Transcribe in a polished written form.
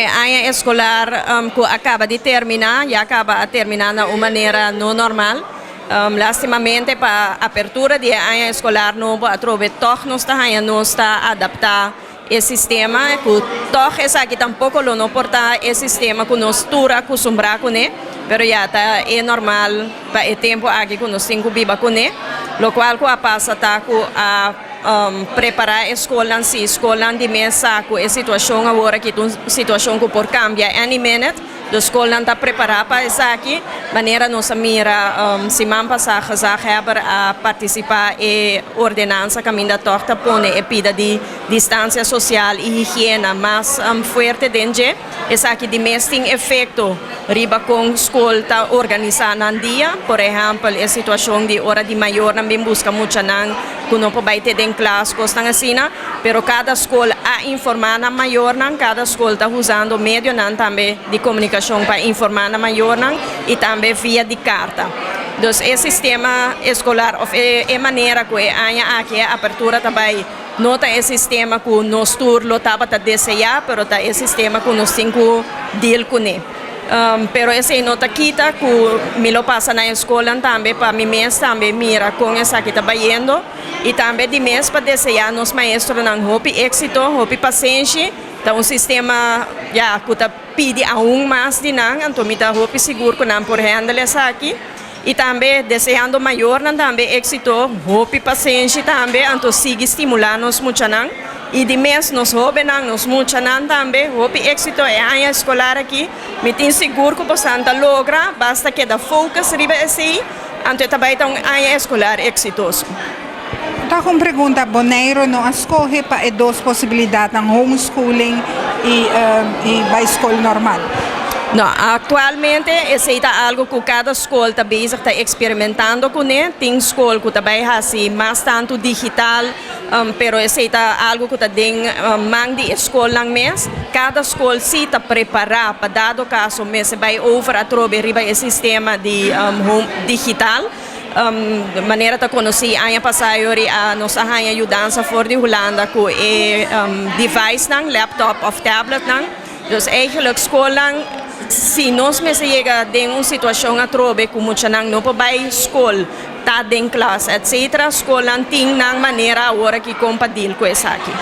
E aña eskolar ku a kaba di terminá, ya kaba a terminá na un manera no normal. Lástimamente pa apertura di aña eskolar nobo atrobe tòg nos ta haña nos ta adaptá e sistema ku tòg esaki tampoko lo no por ta e sistema ku nos tur a kustumbrá kuné, pero ya ta e normal pa e tempu aki ku nos tin ku biba kuné. Lokual ku a pasa ta ku a prepará e skolnan si skolnan di mes sa ku e situashon awor aki ta un situashon ku por kambia any minute. Dus skolnan ta prepará pa esaki. Manera nos a mira siman pasá gezaghebber a partisipá e ordenansa kaminda tòg ta pone e pida di distansia sosial i higiena mas fuerte den dje. Esaki di mes tin efekto riba kon skol ta organisá nan dia. Por ehèmpel e situashon di ora di mayornan bin buska muchanan ku no por bai te den klas, kosnan asina. Pero kada skol a informá nan mayornan, kada skol ta usando medionan tambe di komunikashon pa informá nan mayornan i tambe via di karta. Dus e sistema eskolar òf e manera ku e aña aki e apertura ta bai no ta e sistema ku nos tur lo tabata deseá, pero ta e sistema ku nos tin ku deal kuné. Pero esei no ta kita ku mi lo pasa na e skolnan tambe pa mi mes tambe mira kon esaki ta bayendo. I tambe di mes pa deseá nos maestronan hopi éksito, hopi pasenshi. Ta un sistema, ya, ku ta pidi aun mas di nan, anto mi ta hopi sigur ku nan por handle esaki. I tambe deseando mayornan tambe éksito, hopi pasenshi tambe, anto sigui stimulá nos muchanan. I di mes nos hóbennan, nos muchanan tambe, hopi éksito e aña eskolar aki. Mi tin sigur ku bosan ta logra, basta keda focus riba esei. Anto e ta bai ta un aña eskolar eksitoso. Ta un pregunta, Boneiru no a skohe pa e dos posibilidatnan, homeschooling i bai skol normal? No, aktualmente esei ta algu ku kada skol ta bezig ta eksperimentando kuné. Tin skol ku ta bai hasi mas tantu digital, pero esei ta algu ku ta den man di e skolnan mes. Kada skol sí ta prepará pa dado kaso mester bai over atrobe riba e sistema di home digital. Manera ta konosí aña pasá yori a nos a haña yudansa for di Hulanda ku e devicenan, laptop òf tabletnan. Dus eigenlijk skolnan si nos mester yega den un situashon atrobe ku muchanan no por bai skol, ta den klas etcetera, skolnan tin nan manera awor aki kon pa deal ku esaki.